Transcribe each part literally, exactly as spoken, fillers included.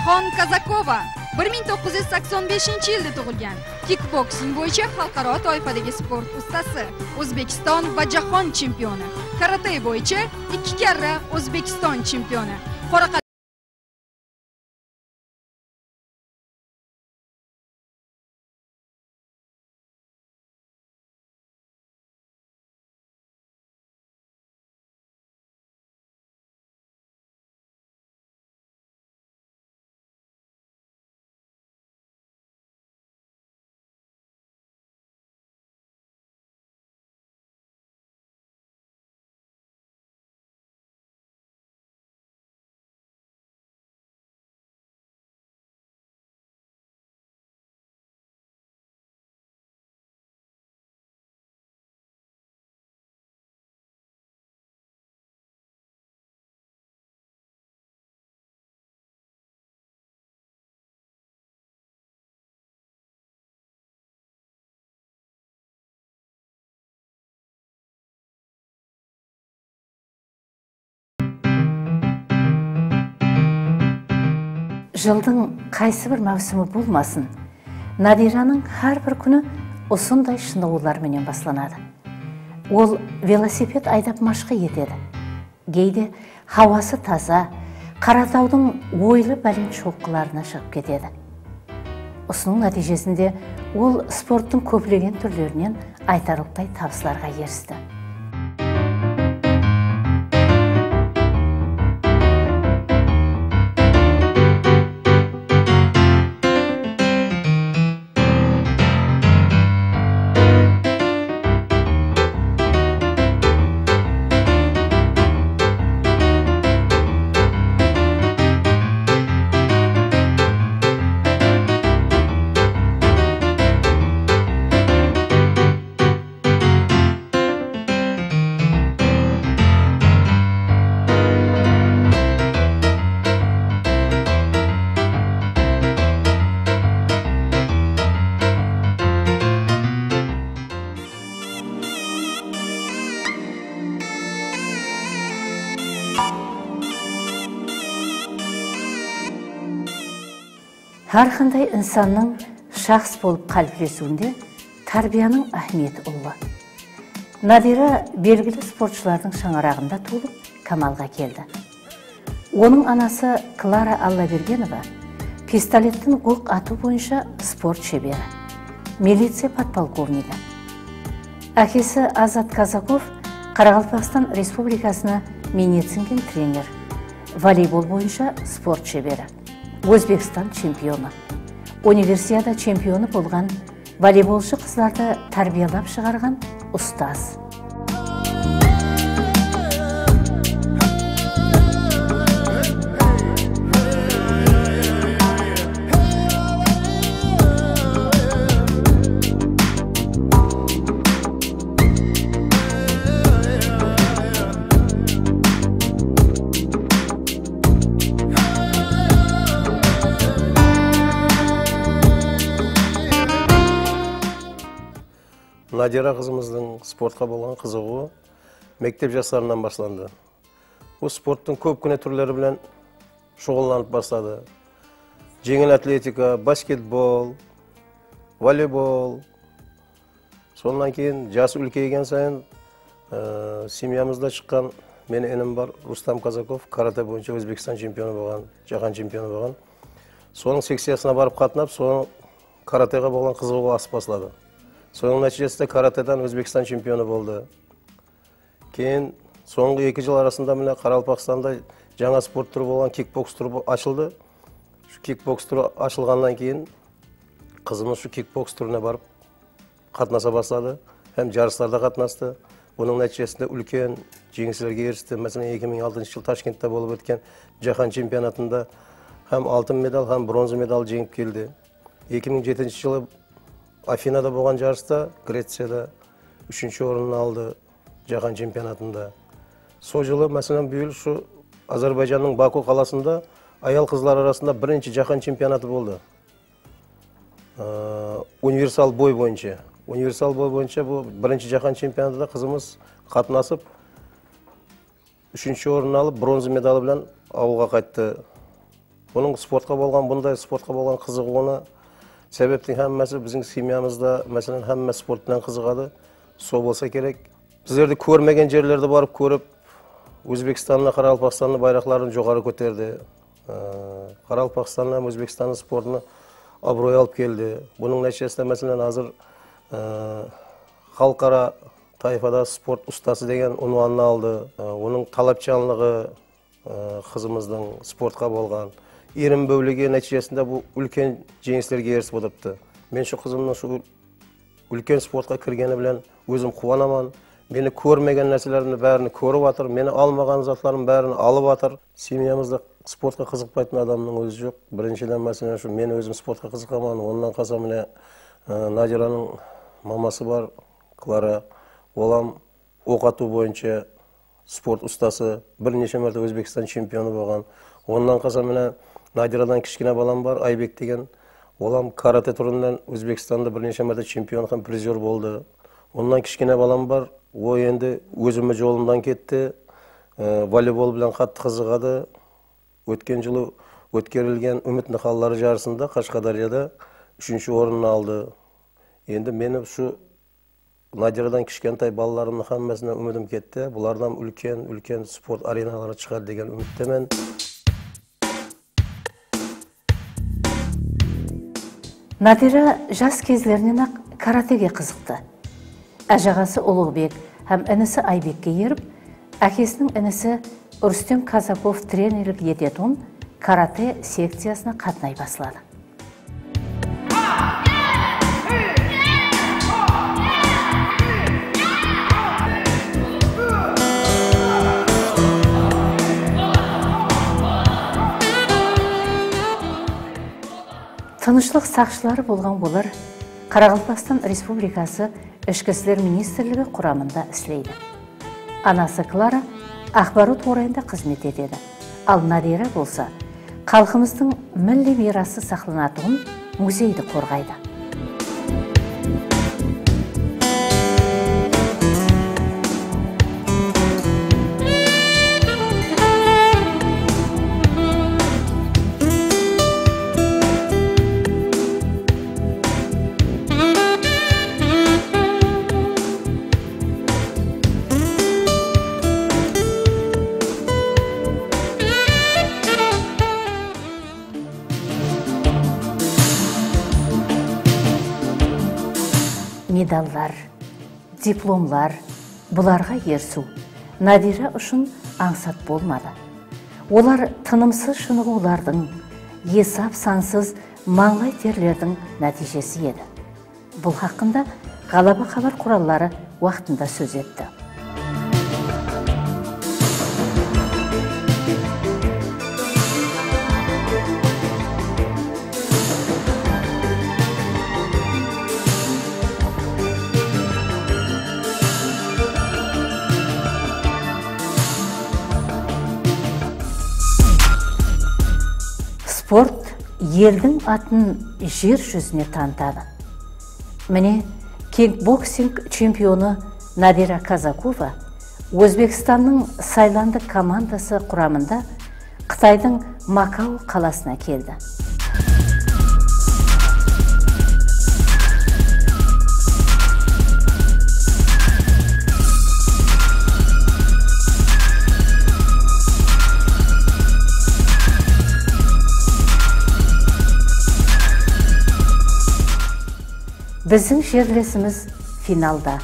Xon Kazakova, bir ming to'qqiz yuz sakson beshinchi yilda tug'ilgan, kikboksing bo'yicha xalqaro toifadagi sport ustasi, O'zbekiston va jahon chempioni, karate bo'yicha ikki karra O'zbekiston chempioni, Qoraqalpog'iston Jıldıń qaysı bir máwsimi bolmasın, Nadiranıń hár bir kúni usınday shınıǵıwlar menen baslanadı. Ol velosiped aydap mashqı etedi. Geyde hawası taza, Qaratawdıń oylı bálent shoqqılarına shıǵıp ketedi. Usınıń nátiyjesinde ol sporttıń kóplegen túrlerinen aytarlıqtay tabıslarǵa eristi. Hár qanday insannıń shaxs bolıp qáliplesiwinde tárbiyanıń áhmiyeti ullı. Nadira belgili sportshılardıń shańaraǵında tuwılıp, kamalǵa keldi. Onıń anası Klara Allabergenova pistolettin oq atıw boyınsha sport sheberi, miliciya podpolkovnigi. Ákesi Azat Kazakov Qaraqalpaqstan Respublikasına miynet sińgen trener, voleybol boyınsha sport sheberi, Ózbekstan chempionı, Universiada chempionı bolǵan voleybolshı qızlardı tárbiyalap shıǵarǵan ustaz. Nadira qızımızdıń sportqa bolǵan qızıǵıwı mektep jaslarınan baslandı. Bul sporttıń kópgine túrleri bilen shuǵıllanıp basladı. Jeńil atletika, basketbol, voleybol. Sonnan keyin jası úlkeygen sayın, e, semyamızda shıqqan meniń inim bar, Rustam Kazakov, karate boyınsha Ózbekstan chempionı bolǵan, jáhán chempionı bolǵan. Sonıń sekciyasına barıp qatnap, sonıń karateǵa bolǵan qızıǵıwı asıp basladı. Sonıń nátiyjesinde karateden Ózbekstan chempionı boldı. Keyin sońǵı eki jıl arasında mine Qaraqalpaqstanda jańa sport túri bolǵan kikboks túri bo-, ashıldı. Shu kikboks túri ashılǵannan keyin qızımız shu kikboks túrine barıp qatnasa basladı hám jarıslarda qatnastı. Bunıń nátiyjesinde úlken jeńislerge eristi. Máselen, eki mıń altınshı jıl Tashkentte bolıp ótken jáhán chempionatında hám altın medal, hám bronza medal jeńip keldi. Eki mıń jetinshi jılı Afinada bolǵan jarısta, Greciyada úshinshi orındı aldı jáhán chempionatında. Sol jılı, máselen, bıyıl usı Ázerbayjannıń Baku qalasında ayal-qızlar arasında birinshi jáhán chempionatı boldı. Ee, universal boy boyınsha. Universal boy boyınsha bul birinshi jáhán chempionatında qızımız qatnasıp, úshinshi orındı alıp, bronza medalı bilen awılǵa qayttı. Bunıń sportqa bolǵan, bunday sportqa bolǵan qızıǵıwına sebeptiń hámmesi biziń semyamızda, máselen, hámme sport penen qızıǵadı. Sol bolsa kerek. Bizlerdi kórmegen jerlerde barıp kórip, Ózbekstanda, Qaraqalpaqstannıń bayraqların joqarı kóterdi. Ee, Qaraqalpaqstannıń hám Ózbekstannıń sportına abıroy alıp keldi. Bunıń nátiyjesinde, máselen, házir, ee, xalıqara tayfada sport ustası degen unwanın aldı. Ee, onıń talapshańlıǵı, ee, qızımızdıń sportqa bolǵan erinbewligi nátiyjesinde bul úlken jeńislerge erisip otırıptı. Men shu qızımnıń shu úlken sportqa kirgeni bilen ózim quwanaman. Meni kórmegen nárselerimdi bárin kórip atır, meni almaǵan zatlarım bárin alıp atır. Semyamızda sportqa qızıqpaytın adamnıń ózi joq. Birinshiden, máselen, shu men ózim sportqa qızıqaman, onnan qalsa mine, e, Nadiranıń maması bar, Klara. Ol hám oq atıw boyınsha sport ustası, bir neshe márte Ózbekstan chempionı bolǵan. Onnan qalsa mine Nadiradan kishkene balam bar, Aybek degen. Ol hám karate túrinen Ózbekstanda bir neshe márte chempion hám prizyor boldı. Onnan kishkene balam bar, o endi ózimi jolımdan ketti. E, voleybol bilen qattı qızıǵadı. Ótken jılı ótkerilgen Úmit nıqanları jarısında Qashqadáryada úshinshi orındı aldı. Endi meni usı Nadiradan kishkentay balalarımnıń hámmesinen úmidim ketti. Bulardan úlken, úlken sport arenalarına shıǵadı degen úmittemen. Nadira jas gezlerinen-aq karatege qızıqtı. Ájaǵası Uluǵbek hám inisi Aybekke erip, ákesiniń inisi Rustem Kazakov trenerlik etetuǵın karate sekciyasına qatnay basladı. Tınıshlıq saqshıları bolǵan olar Qaraqalpaqstan Respublikası Ishki isler ministrligi quramında isleydi. Anası Klara axborot orayında xızmet etedi. Al Nadira bolsa xalqımızdıń milliy miyrası saqlanatuǵın muzeydi qorǵaydı. Medallar, diplomlar, bularǵa erisiw Nadira ushın ańsat bolmadı. Olar tınımsız shınıǵıwlardıń, esap-sansız mańlay terlerdiń nátiyjesi edi. Bul haqqında ǵalaba xabar quralları waqtında sóz etti. Sport eldiń atın jer júzine tanıtadı. Mine, kikboksing chempionı Nadira Kazakova Ózbekstannıń saylandı komandası quramında Qıtaydıń Makao qalasına keldi. Biziń jerlesimiz finalda.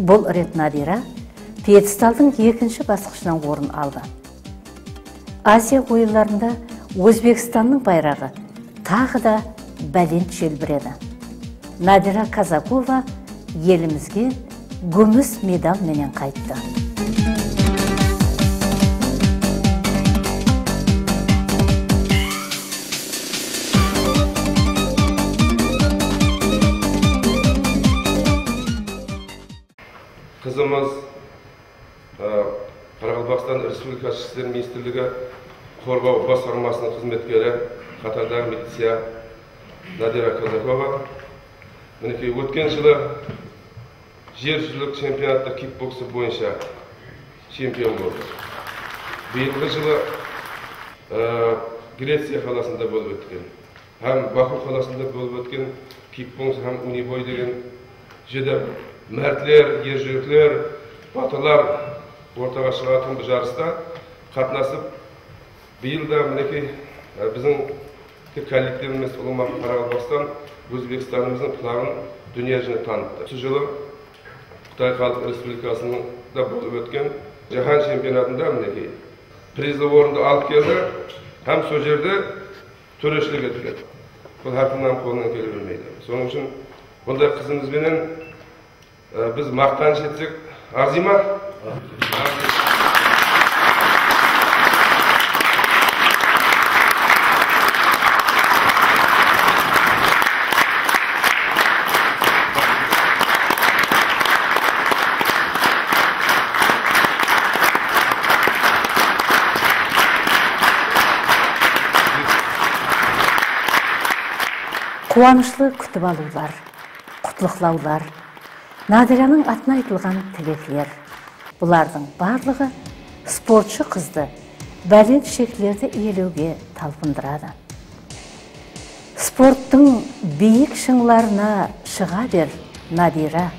Bul ret Nadira pyedstaldıń ekinshi basqıshınan orın aldı. Aziya oyınlarında Ózbekstannıń bayraǵı taǵı da bálent jelbiredi. Nadira Kazakova elimizge gúmis medal menen qayttı. Qızımız, e, Qaraqalpaqstan Respublikası Ishki isler ministrligi qorǵaw basqarmasınıń xızmetkeri, qatardaǵı miliciya Nadira Kazakova. Minekey, ótken jılı jer júzilik chempionatta kikboksı boyınsha chempion boldı. Bıyılǵı jılı, e, Greciya qalasında bolıp ótken hám Baku qalasında bolıp ótken kikboksı hám uniboy degen júdá mártler, er júrekler, batalar ortaǵa shıǵatuǵın bir jarısta qatnasıp, bıyıl da, minekey, e, biziń tek kollektivimiz emes, ulıwma Qaraqalpaqstan Ózbekstanımızdıń pılaǵın dúnya júzine tanıttı. Usı jılı Qıtay Xalıq Respublikasında bolıp ótken jáhán chempionatında, minekey, prizli orındı alıp keldi hám sol jerde tóreshilik etken. Bul hár kimniń qolınan kele bermeydi. Sonıń ushın bunday qızımız benen, e, biz maqtanısh etsek, arzıy ma? Quwanıshlı kútip alıwlar, qutlıqlawlar, Nadiranıń atına aytılǵan tilekler, bulardıń barlıǵı sportshı qızdı bálent sheklerdi iyelewge talpındıradı. Sporttıń biyik shıńlarına shıǵa ber, Nadira,